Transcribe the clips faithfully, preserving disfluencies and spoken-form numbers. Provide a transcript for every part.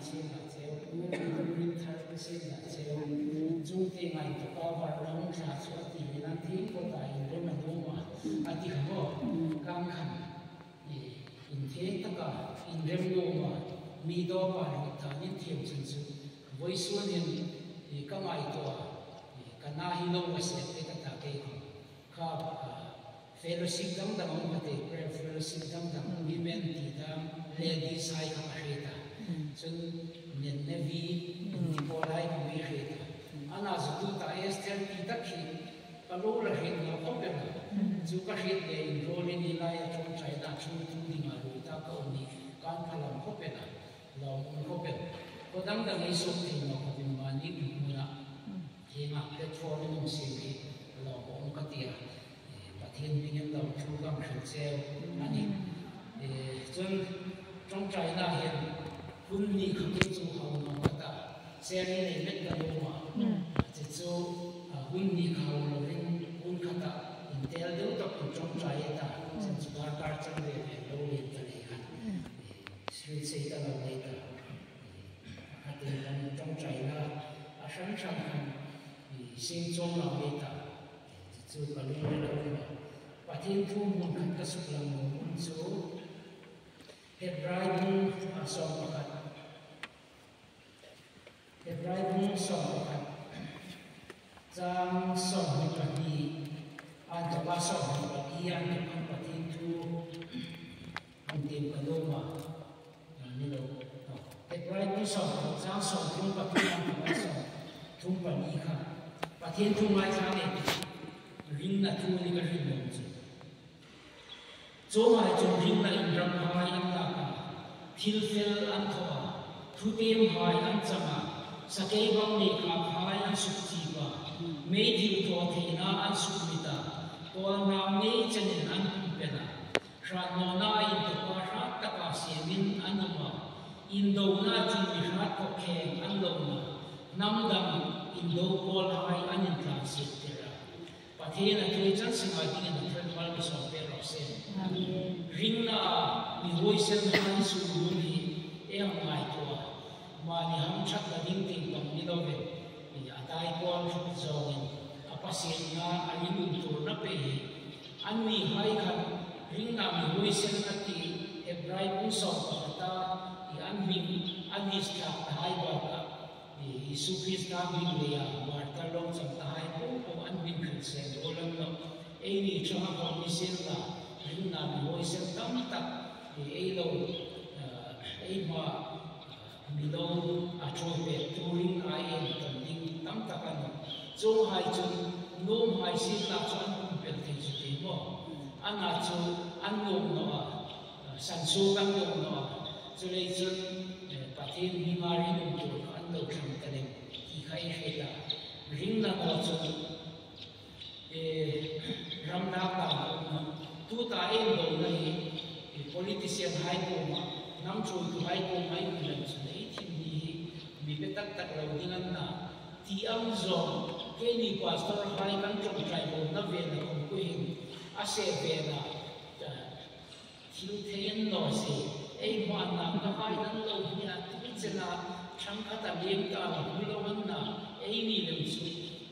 Sien la cheu, rin thar ka sien la cheu. Chung tieng a inthawka var lo hung thla chu a ti le nan thing ko ta inrem a nuom a. A ti kha maw. Kang khan, eh, inthieng taka inrem nuom a. Mi dawpa lo ta nin thiam chun chu. Vawisun hin, eh, ka ngaituo a. Eh, ka na hi lo va sep te ka ta kei khom. Kha, ah, fellowship dang dang awm ka ti, prayer fellowship dang dang, women ti dang, ladies hai kha ka hriet a. Chun Nen Nevi, ti pawl hai kha mi hriet a. Ana zu tu ta Esther ti tak hi, ka lo la hriet naw khawp el a. Chu ka hriet le inruol in hi lai a ṭawngṭaina ṭhungtu dinga ruoi ta ka um hi, kan phalam khawp el a. Lawm um khawp el. Khaw dang dang ei suok thei naw khawpin mani hmuna. Hienga platform in hung siem hi lawm a um ka ti a. Eh, Pathien hmingin lo thu kan hril cheu a nih. Eh, chun ṭawngṭaina hin hun hni kha tu chu hau naw ka ta. Share nei met ka nuom a. Chu chu, ah, hun hni kha hau lovin hun khata intel deu takin ṭawngṭai a ta. Chun chu darkar chang ve ve lo lien ta nei khan. Eh, hrilse ta lo nei ta. Khatin kan ṭawngṭaina a hran hran khan, i, siem chuong lo ni ta. Chu ka lungrila um a. Pathien thu hmun khat ka suklang nuom hun chu Hebrai bung, a, sawm pakhat. Hebrai bung sawm pakhat. Chang sawmhni pahni. A dawka sawmhni pahni a dawka Pathien thu hung tiem ka nuom a. Ni lo. Hebrai bung sawm, chang sawmthum pahni, sawmthum pahni kha. Pathien thu ngaithla ngei. Ringna thu ni ka hril nuom chu. Chuonghai chun ringna inramhai an lak a, thil fel an thaw a, thutiemhai an chang a, sakeibang nei khakhai an sukchip a, meidil thaw theina an sukmit a, kawlhnam nei chenin an pumpel a. Hrat nawna inthawka hrat taka siemin an um a, indona chun mi hrat khawkheng an lo na, hnam dang indo pawlhai an intlansiettir a. Pathien a thu hi chan singa dingin a ṭhen mal mi sawm pek raw se. Amen. Ringna a mi huoiselhai an suknun hi ei hang ngaituo a. Mani hang ṭhatna ding tieng pang ni lovin, a tai kual hruk zawngin, a Pasienna a ringum tuorna pei hi. Annihai khan ringna mi huoiselna ti Hebrai bung sawm pakhata, i, an hming a list tlak tahai bakah, i, Isu Krista hming leia martar lo chang tahai po po an hming hrilsel ruol an nawh. Eini ṭhanga khawm ni sienla, ringna mi huoisel tam tak, i, ei lo, eh, ei hma, mi lo a ṭhuoi pek turin a en kan ding tam tak a nih. Chuonghai chun nuomhai sienla chu an pumpel thei chu ti maw? Ana chu an nuom naw a, sansuok an nuom naw a. Chuleiin chun, eh, Pathien hminga ringum tuor kha an lo thlang ta lem ti kha ei hriet a. Ringna naw chun Eh, ram dak dak a um a. Tuta ei dona hi, eh, politician hai kuoma, hnam ṭhuoituhai kuoma ei hmu lem chun ei thim ni hi mi be tak tak lo ding an na. Ti ang zawng, keini pastor hai kan ṭawngṭai lo na ve na khawm kuoin a se ve na, eh, Thil thei an naw si, ei hmana ka hai nan lo hi a, tu chena ṭhang khata liem ta la hmu lo an na, eini lem chu,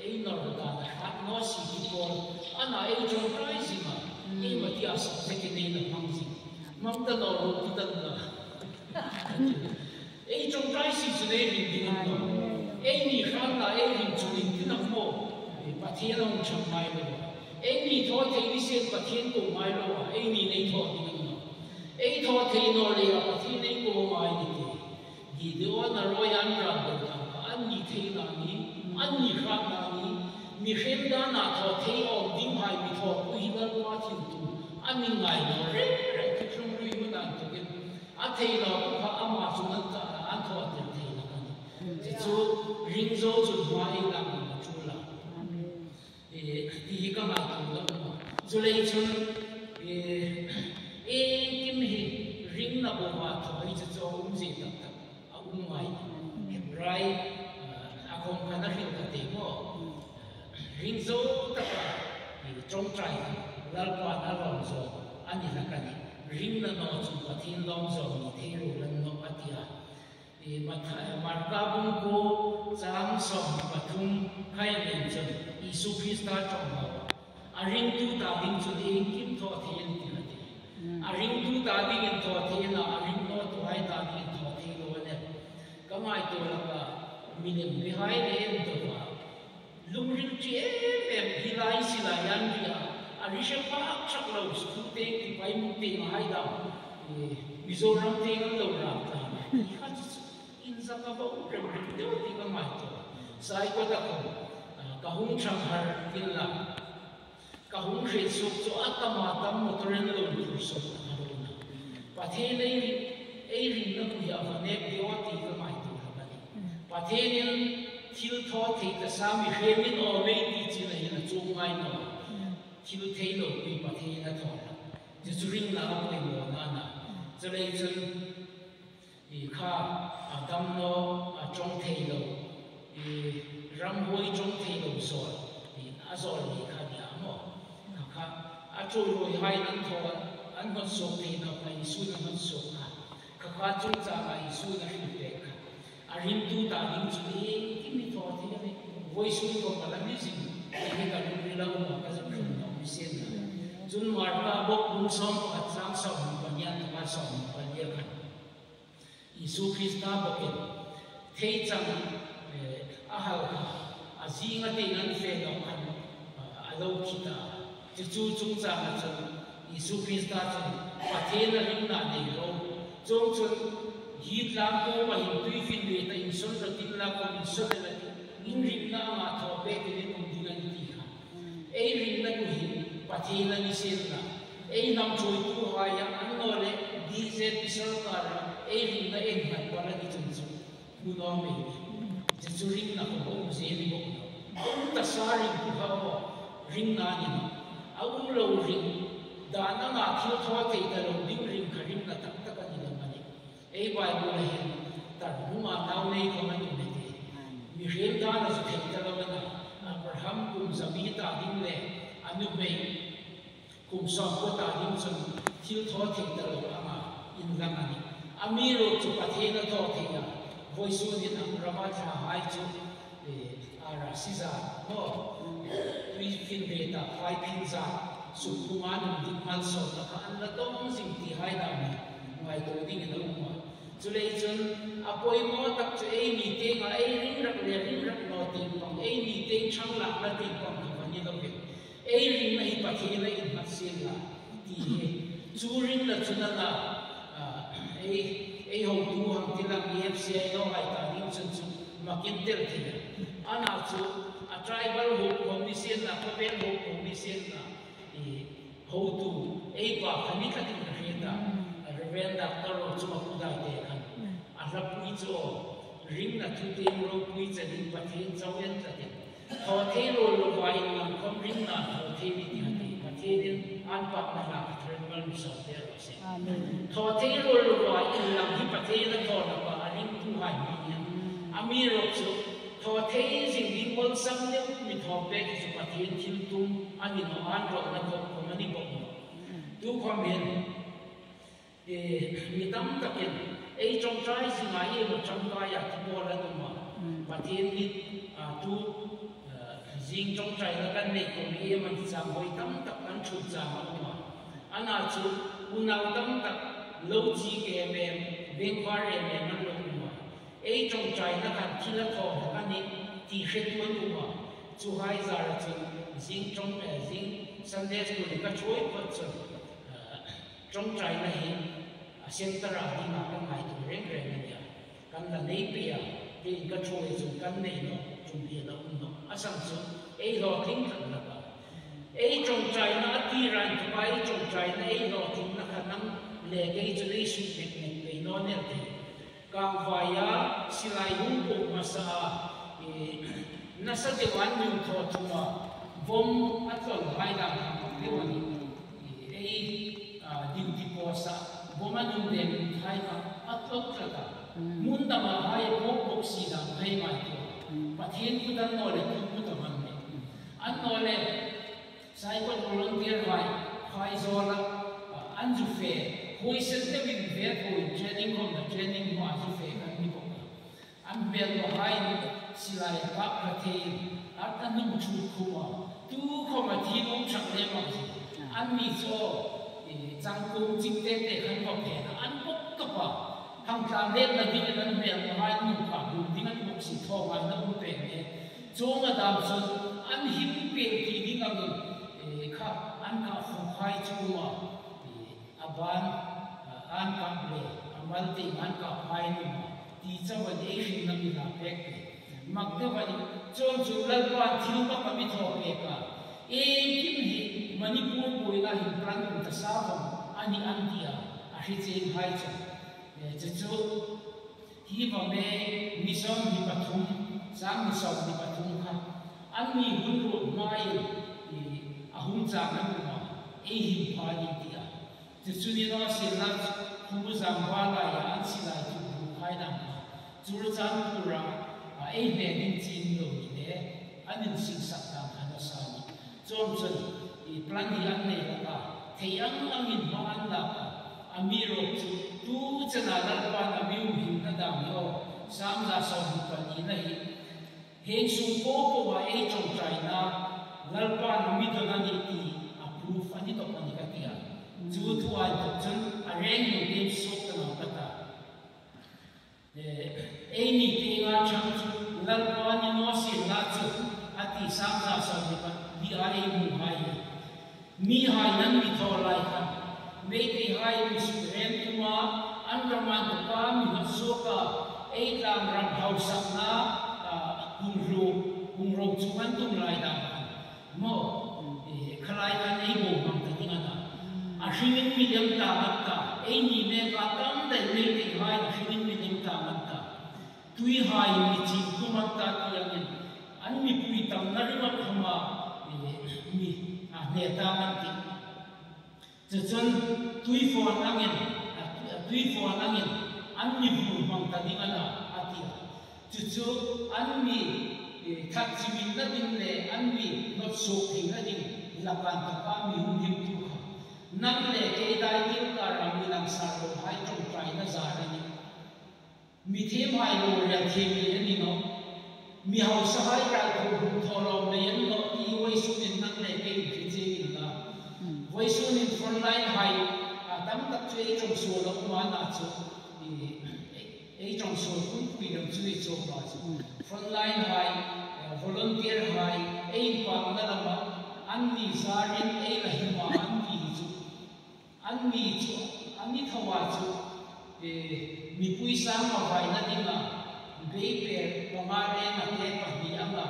ei nawr dan a hrat naw si ti pawl, ana ei ṭawngṭai zing a, ei ma tia subject-in ei la hmang zing. Hmang ta naw ro ti dan na. Ei ṭawngṭai si chu ei ring ding an naw. Eini hratna ei ring chu ring ding an maw. Pathien a hung ṭhang ngai lo a. Eini thaw thei ni sien Pathien ko ngai lo a. Eini ei thaw ding an naw. Ei thaw thei naw leia Pathien ei ko ngai ni ti. Gideona ruoia an ran deu tah kha an ni theina ni, an ni hratna ni, mihriem dana thaw thei awm dinghai mi thawpui hi Lalpa thiltum an ni ngai naw reng reng ti tlung lui hmun an tukin. A thei lo kha ama chu nan ta an thaw tir thei lo a nih. Chu chu ring zo chun hma ei lak lo chu la. Eh, ti hi ka ngaituo lo. Chuleiin chun, eh, eh, kim hi ringna boma thaw hi chu chu a um zie tak tak a um ngai. Hebrai, eh, a khawm khan a hril ka ti maw. Ring zo taka, eh, ṭawngṭai Lalpa na lawm zo a ni hlak a nih. Ringna naw chun Pathien lawm zo ni thei ruol an nawh a ti a. Matha-, Marka bung kuo chang sawm pathum khai ring chun Isu Krista ṭawng lo. A ringtu ta ding chun iengkim thaw thei a nih ti. A ringtu ta dingin thaw thei a na, a ringtuhai ta dingin thaw thei lo a nih. Ka ngaituo laka mi lem bihai le en to va. Lungril ṭi em em hi lai si lai an ri a, a ri hre phak ṭhak lo, school te ki pai muk te nga hai dam. Eh, Mizoram te ngal lo ram ta. Kha chu in za ka bo rem rem deu ti ka ngaituo. Saikot a ko, ah, ka hung ṭhang har tin la. Ka hung hriet suok chu a tam a tam motor in lo tur suok a lo na. Pathien ei ring, ei ringna kuo hi a va nek deu ti ka ngaituo hlak a nih. Pathienin thil thaw thei ta sa mi hremin aw mei ti china hin a chuong ngai naw. Thil thei lo kuo hi Pathienin a thaw hlak. Chu chu ringna a poimaw na na. Chuleiin chun I kha, a dam naw, a ṭawng thei lo, i ramhuoi ṭawng thei lo zawl, i a zawl ni kha ni a maw. Kha kha, a ṭhuoiruoihai an thaw, an hnawt suok thei naw kha Isu'n a hnawt suok kha. Kha kha chungchanga Isu'n a hril pek kha. A ringtu ta ding chu iengkim thaw thei a nih. Vawisun khawm a la ni zing, i mi ka lungrila um a ka zuk hril naw mi sien na. Chun Marka bawk bung sawm pakhat chang sawm pahni a taka sawm pahni a khan. Isu Krista bawkin theichang, eh, a hal kha, a zinga tieng an fe naw khan, eh, a lo thi ta. Chu chu chungchanga chun Isu Krista chun Pathien a ringna nei ro. Chuongchun hi tlang kuoma hin tuifinrieta insawn rawh ti la khawm insawn el a tih. In ringna anga thaw pek in um ding a nih ti kha. Ei ringna kuo hi Pathien a ni sien la, ei hnam ṭhuoituhai a, annawleh B J P sawrkara ei ringna innghat pal a ni chun chu hmu naw mei. Chu chu ringna khawm a um zie ni bawk. Um ta sa ring kuo kha aw, ringna a ni naw. A um lo ring, dan anga thil thaw thei ta lo ding ring kha ringna tak tak a ni lo a nih. Ei Bible-a hin, tar hmunga nau nei khawm an um a tih. Mihriem dana chu thei ta lo a na. Abraham kum za mi ta ding le, a nuhmei kum sawmkua ta ding chun thil thaw thei ta lo anga inlang a nih. Amiruokchu Pathien a thaw thei a. Vawisun hin a rama thlahai chu, eh, a ra si zat, maw. Tuifinrieta, fai phing zat, suk phunga nun ding malsawmna kha an la tawng zing ti hai dam hi ngaituo dingin a um a. Chuleiin chun a poimaw tak chu eini tienga ei ring rak le ring rak naw tieng pang, eini tieng ṭhang lakna tieng pang kha a ni lo ve. Ei ringna hi Pathien a innghat sien la ti hi. Chu ringna chu nana, ah, ei, ei hotu hang ti lang E F C I lo hai ta ding chun chu makin tel thei. Ana chu a tribal hotu khawm ni sien la, khawvel hotu khawm ni sien la, i hotu, ei pa kha ni tlatin ka hriet a. Reverend Doctor Rochunga Kudai te khan. A hlapui chu ringna thu tieng ropui chenin Pathien chau en tlatin. Thaw thei ruol lova inlang khawm ringna thaw thei ni ti a tih. Pathienin an pakna hla ka thar mal mi sawm te raw se. Amen. Thaw thei ruol lova inlang hi Pathien a thawna pa a ringtuhai hmang hin. Amiruokchu thaw thei zing ding awlsam deu mi thaw pek chu Pathien thil tum a ni naw, an rawlna khawm khawm a ni bawk naw. Tu khawm hin, eh, mi tam takin ei ṭawngṭai zinga iem a ṭangkai a ti bawl an um a. Mm. Pathien hi, ah, tu, ah, zing ṭawngṭaina kan nei khawm hi iem an chang hoi tam tak kan ṭhut chang a um a. Ana chu unau tam tak lo chik em em, bengvar em em an lo um a. Ei ṭawngṭaina khan thil a thaw hlak a nih ti hretu an um a. Chuhai zara chun zing ṭawng, eh, zing Sunday school ka ṭhuoi phawt chun, eh, ṭawngṭaina hi a centre-a dinga ka ngaituo reng reng a nih a. Kan la nei pei a, keiin ka ṭhuoi chun kan nei naw, tum hi la um naw. A san chu ei hlawtling tlat hlak a. Ei ṭawngṭaina a tir a inthawka ei ṭawngṭaina ei hlawtlingna kha nang le kei chun ei suk mek mek pei naw ni el thei. Kangvaia silai hung pawk hmasa a, eh, nasa deu an nun thaw thung a, bomb a tlawn hai dan kha deu a nih. Eh, ei, ah, duty post-a bomb a nun dem hai kha a tlawn tlat a. Mm. Hmun dama hai pawk bawk si dan hai ngaituo. Mm. Pathien kut annawleh tu kut a hmang nih. Annawleh Saikot volunteer-hai, Phaizawla, ah, an zu fe, huoisen deuin ve po in training khawm la training hmaa zu fe kan ni bawk a. Hmêlmahai silai kap hla thei, a ta nung chu khuma, tu khoma thi nung chak le mak chu. Anni chu, eh, changkung chingte te khan va phen a, an bawk tawp a. Khang tlan letna dingin an hmêlmahai nung kap ding an bawk si thaw ngaina um pek le. Chuong a dam chun an him pek ti ding angin, eh, kha an kap fuk hai chu um a. Eh, a ban, ah, an kap le, a mal te an kap hai nung a. Ti chauh a ni, ei hringna mi la pek pek. Mak deu a ni, chuong chu Lalpan thil mak a mi thaw pek a. Iengkim hi Manipur buoina hin plan um ta sa vong a ni an ti a, a hre chieng hai chu. Eh, chu chu, hi va me ni sawmhni pathum, sang ni sawmhni pathum kha. Anni hun ruot hmain, eh, a hung chang an um a, ei him pha ni ti a. Chu chu ni naw sien la, Khumuzang va laia an silai chu bu khai dam kha. Churachandpur-a, a, ei hne ding chin lo ni le, an insiksak dam kha nasa ni. Chuong chun, i plan hi an nei lak a, thei ang angin hma an lak a. Amiruokchu, tu chena Lalpan a mi umhimna dam hi aw, Sam za sawmhni palina hi, hieng sung po poa ei ṭawngṭaina, Lalpan a mi dawn a nih ti a proof a ni tawp a ni ka ti a. Chu thu a inthok chun a reng nun ei suok ta naw ka ta. Eh, eini tienga chang chu Lalpa ni naw sien la chu a ti, Sam za sawmhni pali-a ei hmu hai. Mihai nan mi thaw lai khan, Meiteihai mi suk rem tum a, an ram an tawka mi hnawt suok a, ei tlang ram hausakna, ah, hung ro, hung ro chu an tum lai dam khan. Maw, eh, khalai khan ei bohmang ta ding a na. A hringin mi lem ta ngat ta, eini neka tam dai Meiteihai a hringin mi lem ta ngat ta. Tuihai mi chim tum an ta ti angin, an mipui tamna ringa khawma, eh, mi, a, hne ta an tih. Chu chun tuifawn angin, a, a, tuifawn angin, an mi vur hmang ta ding a na, a ti a. Chu chu an mi, eh, that chiminna ding le an mi hnawt suok theina ding, Lalpan tawka mi humhimtu kha. Nang le kei dai ding kara mi langsar lohai ṭawngṭaina zar a nih. Mi thiemhai lo rel thiem lei a ni nawh. Mi hausahai rai thaw hung thaw lawm lei a ni nawh ti vawisun in nang le kei hre chieng inla. Hmm. Vawisun in frontline hai, a, tam tak chu ei ṭawngsuol a um a na chu. I, ei, ei ṭawngsuol pumpui dam chu ei chawk a chu. Hmm. Frontline hai, eh, volunteer hai, ei inpakna lama, anni zarin ei la him a, an ti chu. Anni chu, anni thawa chu, eh, mipui sang mavaina dinga, beiper panga renga te pahni anga,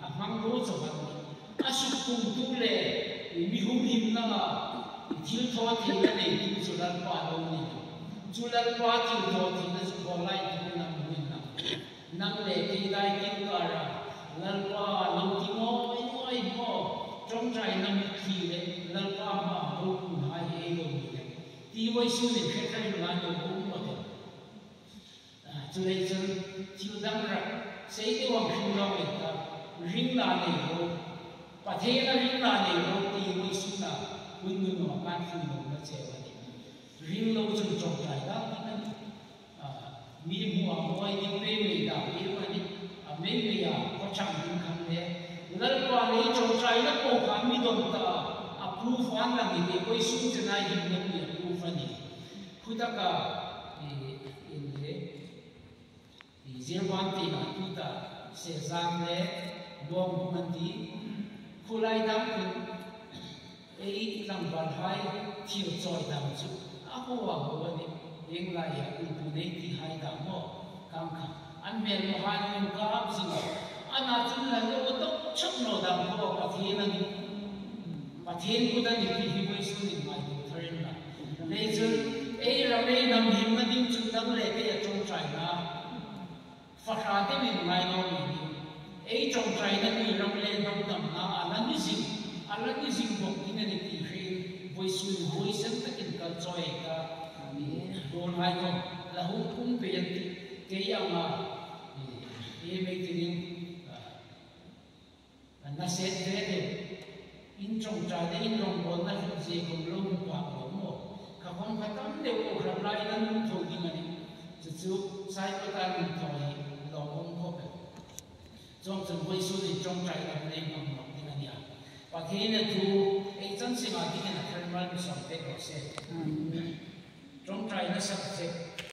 a hmang ro chauh an nih. A suk pungtu le, eh, mi humhimna a, thil thaw theina neitu chu Lalpa lo ni. Chu Lalpa thil thaw theina chu khawlai tu na hmuin na. Nang le kei dai ding kara, Lalpa lo ti ngawi ngawi maw, ṭawngṭaina mitthli le Lalpa hmaa lo kunhai ei lo ni le. Ti vawisun in hre thei lo lo um maw te. A, chuleiin chun thil dang rak sei deu ang hring lo ei ta, ring la nei lo. Pathien a ring la nei lo ti vawisun a, hun nun a kan hring lo na che a nih. Ring lo chun ṭawngṭai dang ding a nih. A, mi hmu a mawi ding pei mei dam ding a nih. A mei mei a, khawchang ding khan le. Lalpa le ṭawngṭaina po kha mi dawn ta a, a proof an lang hi te vawisun chena hin na mi a proof a nih. Khutaka, i, in le, i, Zirvan tina tuta, Sezang le, Bawng Bung an ti. Khulai dam kun, ei tlangvalhai thil chawi dam chu a ho a ho a nih. Ieng laia ultu nei ti hai dam maw, kang kha. An hmel maw hai nun ka hap zing a. Ana chun la lo tawk chawk naw dam kha Pathien a nih. Pathien kut a nih ti hi vawisun in ngaituo thar inla. Leiin chun ei ram ei hnam himna ding chun nang le kei a ṭawngṭaina. Fahra deuin ngai naw ni ding. Ei ṭawngṭaina ni ram le hnam damna a la ni zing, a la ni zing bawk ding a nih ti hre, vawisun vawisun takin kal chawi ka. Amen. Dawn hai khawm la hung pum pei an tih, kei anga, eh, ei mei ti ding, ah, An na set ve deu. In ṭawngṭai le in rawngbawlna hrim zie khawm lo hmu phak lo maw. Kha khawm kha tam deu aw, hran lai nan hung tho ding a nih. Chu chu, Saipan nun thaw hi lo Chuongchun vawisun hin ṭawngṭaina nei ngam nawk ding a nih a. Pathienin a thu ei chan zinga dingin a thalmal mi sawm pek raw se. Ṭawngṭaina subject